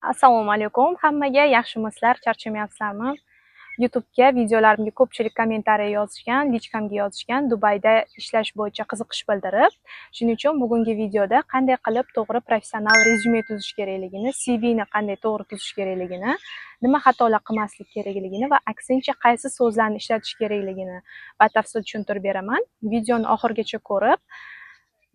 Assalomu alaykum hammaga, yaxshimisizlar, charchamayapsizlarmi? YouTube'ga videolarimga ko'pchilik kommentariy yozishgan, личка mga yozishgan, Dubayda ishlash bo'yicha qiziqish bildirib. Shuning uchun bugungi videoda qanday qilib to'g'ri professional rezyume tuzish kerakligini, CVni qanday to'g'ri tuzish kerakligini, nima xatolar qilmaslik kerakligini va aksincha qaysi so'zlarni ishlatish kerakligini batafsil tushuntirib beraman. Videoni oxirigacha ko'rib,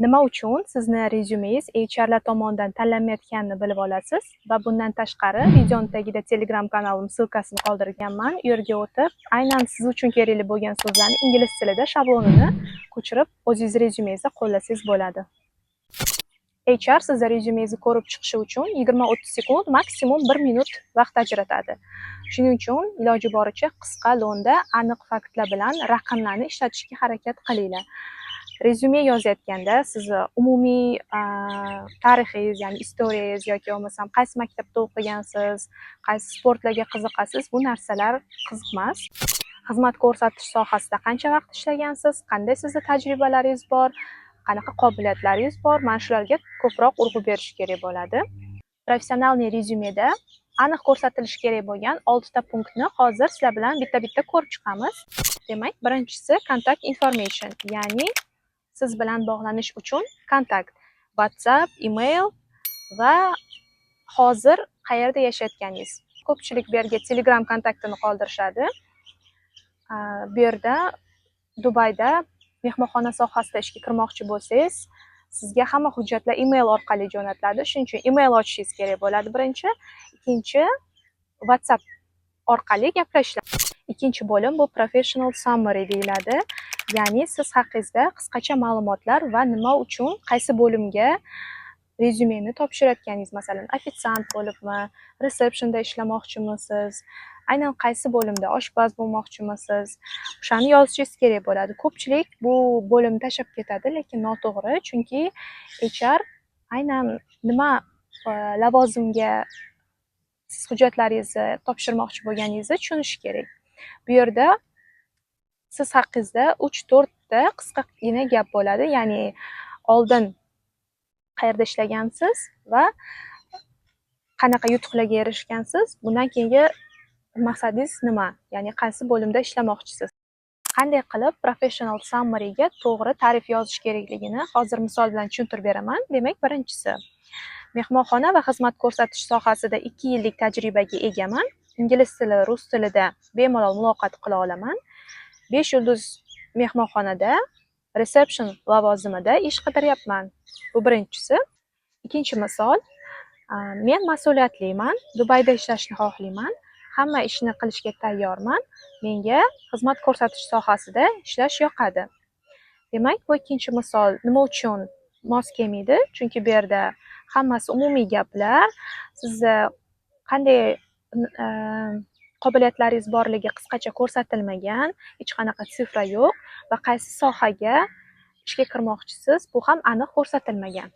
nima uchun sizni rezyumengiz HRlar tomonidan tanlanmayotganini bilib olasiz va bundan tashqari videoni tagida Telegram kanalim ссылка sini qoldirganman. U yerga o'tib, aynan siz uchun kerakli bo'lgan so'zlarni ingliz tilida shablonini ko'chirib, o'zingiz rezyumengizda qo'llasangiz bo'ladi. HR sizni rezyumengizni ko'rib chiqishi uchun 20-30 sekund, maksimum 1 minut vaqt ajratadi. Shuning uchun iloji boricha qisqa, lo'nda, aniq faktlar bilan raqamlarni ishlatishga harakat qilinglar. Rezyume yozayotganda sizni umumiy tarixingiz, ya'ni история ngiz yoki bo'lmasam qaysi maktabda o'qigansiz, qaysi sportlarga qiziqasiz, bu narsalar qiziq emas. Xizmat ko'rsatish sohasida qancha vaqt ishlagansiz, qanday sizni tajribalaringiz bor, qanaqa qobiliyatlaringiz bor, mana shularga ko'proq urg'u berish kerak bo'ladi. Профессиональный rezyumeda aniq ko'rsatilishi kerak bo'lgan oltita punktni hozir sizlar bilan bitta-bitta ko'rib chiqamiz. Demak, birinchisi contact information, ya'ni siz bilan bog'lanish uchun kontakt: WhatsApp, email va hozir qayerda yashayotganingiz. Ko'pchilik bu yerga Telegram kontaktini qoldirishadi. Bu yerda, Dubayda mehmonxona sohasida ishga kirmoqchi bo'lsangiz, sizga hamma hujjatlar email orqali jo'natiladi. Shuning uchun email ochishingiz kerak bo'ladi birinchi. Ikkinchi, WhatsApp orqali gaplashishlar. Ikkinchi bo'lim bu professional summary deyiladi. Ya'ni siz haqingizda qisqacha ma'lumotlar va nima uchun, qaysi bo'limga rezyumeni topshirayotganingiz. Masalan, ofitsiant bo'libmi, resepsiyonda ishlamoqchimisiz, aynan qaysi bo'limda, oshpaz bo'lmoqchimisiz, o'shani yozishingiz kerak bo'ladi. Ko'pchilik bu bo'limni tashlab ketadi, lekin noto'g'ri, chunki HR aynan nima lavozimga siz hujjatlaringizni topshirmoqchi bo'lganingizni tushunishi kerak. Bu yerda siz haqingizda uch to'rtta qisqagina gap bo'ladi, ya'ni oldin qayerda ishlagansiz va qanaqa yutuqlarga erishgansiz, bundan keyingi maqsadingiz nima, ya'ni qaysi bo'limda ishlamoqchisiz. Qanday qilib professional summaryga to'g'ri ta'rif yozish kerakligini hozir misol bilan tushuntirib beraman. Demak, birinchisi: mehmonxona va xizmat ko'rsatish sohasida 2 yillik tajribaga egaman, ingliz tili, rus tilida bemalol muloqot qila olaman, 5 yulduz mehmonxonada reception lavozimida ish qidiryapman. Bu birinchisi. Ikkinchi misol: men mas'uliyatliman, Dubayda ishlashni xohlayman, hamma ishni qilishga tayyorman, menga xizmat ko'rsatish sohasida ishlash yoqadi. Demak, bu ikkinchi misol nima uchun mos kelmaydi? Chunki bu yerda hammasi umumiy gaplar, sizni qanday qobiliyatlaringiz borligi qisqacha ko'rsatilmagan, hech qanaqa цифра yo'q va qaysi sohaga ishga kirmoqchisiz, bu ham aniq ko'rsatilmagan.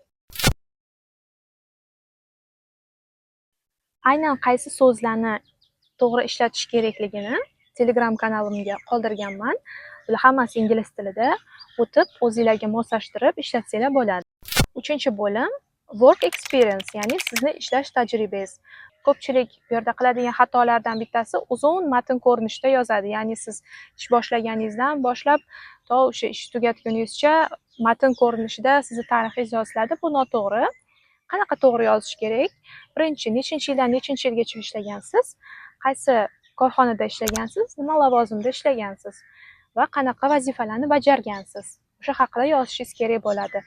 Aynan qaysi so'zlarni to'g'ri ishlatish kerakligini Telegram kanalimga qoldirganman. Bular hammasi ingliz tilida. O'tib, o'zinglarga moslashtirib ishlatsanglar bo'ladi. Uchinchi bo'lim work experience, ya'ni sizni ishlash tajribangiz. Ko'pchilik bu yerda qiladigan xatolardan bittasi uzun matn ko'rinishida yozadi, ya'ni siz ish boshlaganingizdan boshlab to o'sha ish tugatguningizcha matn ko'rinishida sizni tarixingiz yoziladi. Bu noto'g'ri. Qanaqa to'g'ri yozish kerak? Birinchi, nechinchi yildan nechinchi yilgacha ishlagansiz, qaysi korxonada ishlagansiz, nima lavozimda ishlagansiz va qanaqa vazifalarni bajargansiz, o'sha haqida yozishingiz kerak bo'ladi.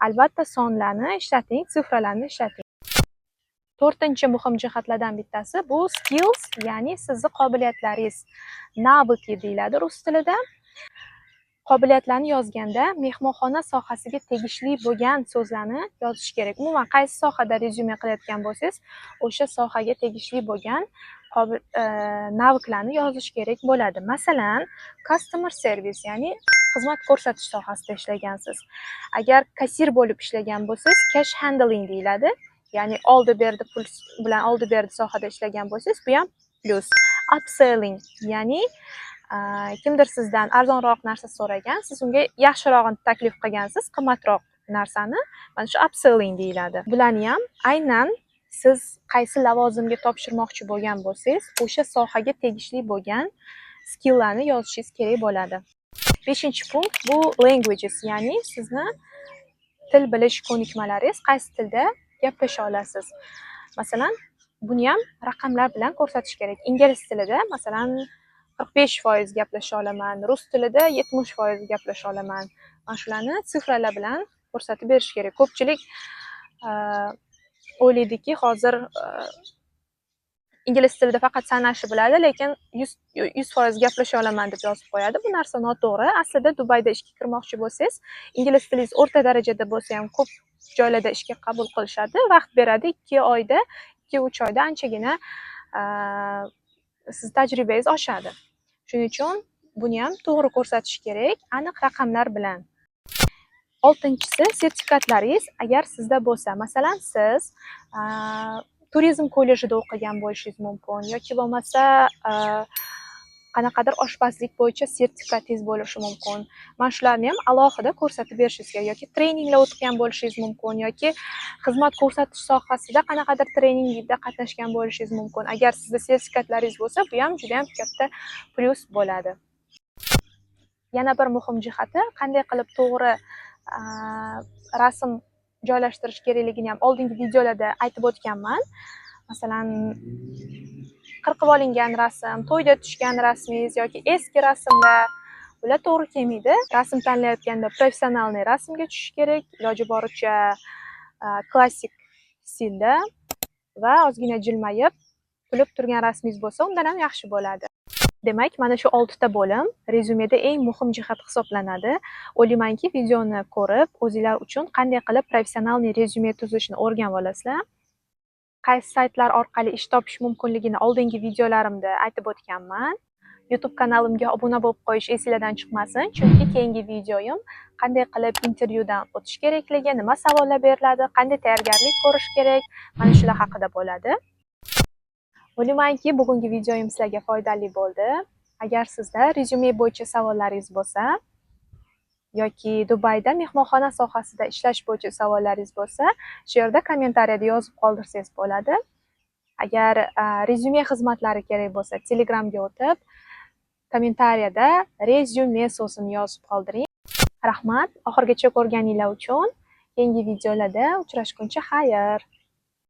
Albatta, sonlarni ishlating, цифра larni ishlating. To'rtinchi muhim jihatlardan bittasi bu skills, ya'ni sizni qobiliyatlaringiz, навыки deyiladi rus tilida. Qobiliyatlarni yozganda mehmonxona sohasiga tegishli bo'lgan so'zlarni yozish kerak. Umuman, qaysi sohada rezyume qilayotgan bo'lsangiz, o'sha sohaga tegishli bo'lgan навык larni yozish kerak bo'ladi. Masalan, customer service, ya'ni xizmat ko'rsatish sohasida ishlagansiz. Agar kassir bo'lib ishlagan bo'lsangiz, cash handling deyiladi, ya'ni oldi berdi, pul bilan oldi berdi sohada ishlagan bo'lsangiz, bu ham plyus. Upselling, ya'ni kimdir sizdan arzonroq narsa so'ragan, siz unga yaxshirog'ini taklif qilgansiz, qimmatroq narsani. Mana shu upselling deyiladi. Bularni ham aynan Siz qaysi lavozimga topshirmoqchi bo'lgan bo'lsangiz, o'sha sohaga tegishli bo'lgan skilllarni yozishingiz kerak bo'ladi. Beshinchi punkt bu languages, ya'ni sizni til bilish ko'nikmalaringiz, qaysi tilda gaplasha olasiz. Masalan, buni ham raqamlar bilan ko'rsatish kerak. Ingliz tilida, masalan, 45% gaplasha olaman, rus tilida 70% gaplasha olaman. Mana shularni цифра lar bilan ko'rsatib berish kerak. Ko'pchilik o'ylaydiki, hozir ingliz tilida faqat sanashni biladi, lekin 100% gaplasha olaman deb yozib qo'yadi. Bu narsa noto'g'ri. Aslida Dubayda ishga kirmoqchi bo'lsangiz, ingliz tilingiz o'rta darajada bo'lsa ham, ko'p joylarda ishga qabul qilishadi, vaqt beradi. 2 oyda, 2-3 oyda anchagina sizni tajribangiz oshadi. Shuning uchun buni ham to'g'ri ko'rsatish kerak, aniq raqamlar bilan. Oltinchisi, sertifikatlaringiz agar sizda bo'lsa. Masalan, siz turizm kollejida o'qigan bo'lishingiz mumkin yoki bo'lmasa qanaqadir oshpazlik bo'yicha sertifikatingiz bo'lishi mumkin. Mana shularni ham alohida ko'rsatib berishingiz kerak yoki treninglar o'tgan bo'lishingiz mumkin yoki xizmat ko'rsatish sohasida qanaqadir treningda qatnashgan bo'lishingiz mumkin. Agar sizda sertifikatlaringiz bo'lsa, bu ham judayam katta plyus bo'ladi. Yana bir muhim jihati, qanday qilib to'g'ri rasm joylashtirish kerakligini ham oldingi videolarda aytib o'tganman. Masalan, qirqib olingan rasm, to'yda tushgan rasmingiz yoki eski rasmlar, ular to'g'ri kelmaydi. Rasm tanlayotganda профессиональный rasmga tushish kerak, iloji boricha klassik stilda va ozgina jilmayib, kulib turgan rasmingiz bo'lsa, undan ham yaxshi bo'ladi. Demak, mana shu oltita bo'lim rezyumeda eng muhim jihat hisoblanadi. O'ylaymanki, videoni ko'rib, o'zinglar uchun qanday qilib профессиональный rezyume tuzishni o'rganib olasizlar. Qaysi saytlar orqali ish topish mumkinligini oldingi videolarimda aytib o'tganman. YouTube kanalimga obuna bo'lib qo'yish esinglardan chiqmasin, chunki keyingi videoyim qanday qilib intervyudan o'tish kerakligi, nima savollar beriladi, qanday tayyorgarlik ko'rish kerak, mana shular haqida bo'ladi. O'ylaymanki, bugungi videoyim sizlarga foydali bo'ldi. Agar sizda rezyume bo'yicha savollaringiz bo'lsa yoki Dubayda mehmonxona sohasida ishlash bo'yicha savollaringiz bo'lsa, shu yerda kommentariyada yozib qoldirsangiz bo'ladi. Agar rezyume xizmatlari kerak bo'lsa, Telegramga o'tib, kommentariyada "rezyume" so'zini yozib qoldiring. Rahmat oxirigacha ko'rganinglar uchun. Keyingi videolarda uchrashguncha xayr.